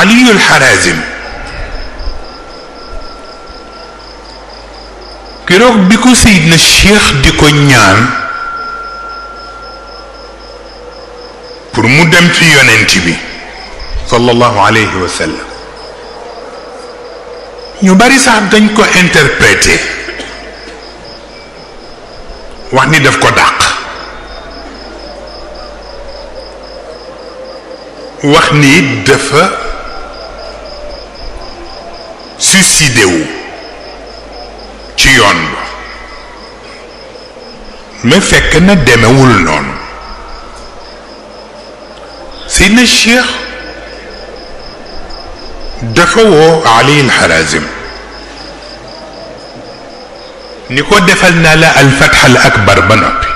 Aliyul Harazim keroog bi ko Seydina Cheikh di ko ñaan pour mu dem ci yonent bi sallallahu alayhi wa sallam ñu bari sax dañ ko interprété wax ni daf ko dàq wax ni dafa suicidé wu ci yoon ba mais fekk na demewul noonu Seydina Cheikh dafa woo Ali al-Harazim ni ko defal naa la al-Fath al-Akbar ba noppi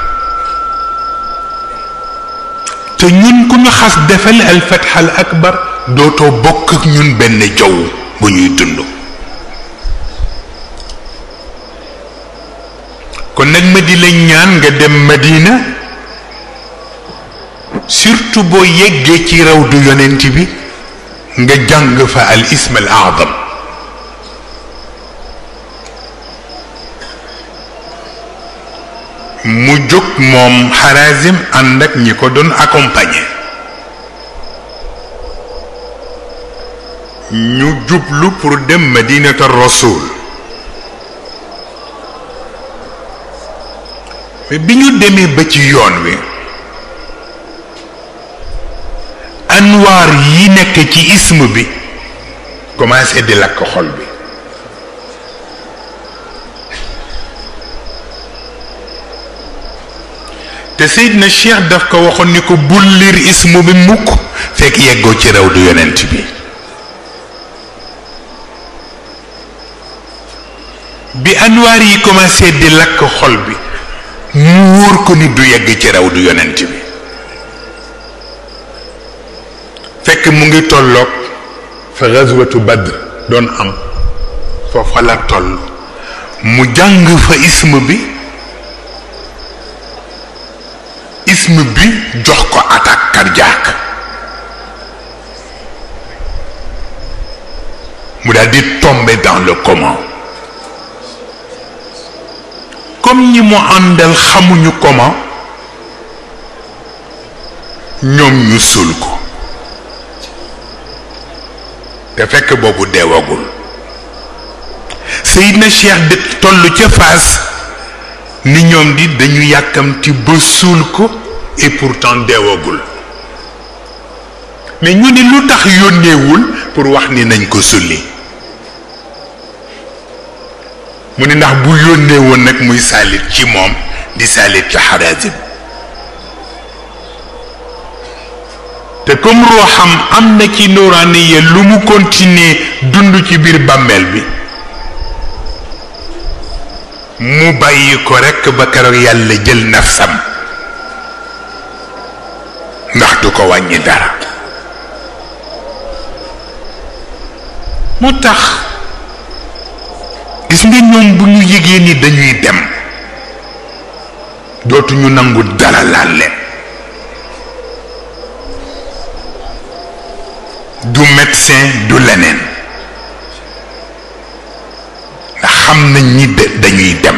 te ñun ku ñu xas defal al-Fath al-Akbar dootoo bokk ak ñun benn jaww bu ñuy dund kon nag ma di la ñaan nga dem Madina surtout boo yeggee ci rawdu yonent bi nga jàng fa al ism al a'zam mu jóg moom Harazim ànd ak ñi ko doon accompagner ñu jublu pour dem Madinatu Rasul mais bi ñu demee ba ci yoon wi anwaar yi nekk ci ism bi commencé di lakk xol bi te Seydina Cheikh daf ko waxoon ni ko bul liir ism bi mukk fekk yeggoo ci raw du yonent bi bi anwaar yi commencé di lakk xol bi mu wóor ko ni du yegg ci raw du yonent bi fekk mu ngi tolloog fa gazwatu Badr doon am foofa la toll mu jàng fa ism bi jox ko attaque cardiaque mu daal di tomber dans le coma comme ñi mu àndal xamuñu comment ñoom ñu suul ko te fekk boobu deewagul Seydina Cheikh de toll ca Faas ni ñoom di dañu yàkkamti ba suul ko et pourtant deewagul mais ñu ni lu tax yónneewul pour wax ni nañ ko sulli mu ni ndax bu yónnee woon nag muy saalit ci moom di saalit ci Harazim te comme ruuxam am na ci nuraaniya lu mu continuer dund ci biir bàmmeel bi mu bàyyi ko rekk ba keroog yàlla jël nafsam ndax du ko wàññi dara moo tax gis nga ñoom bu ñu yëgee ni dañuy dem dootuñu nangu dara laal leen du médecin du leneen ndax xam nañ ni dañuy dem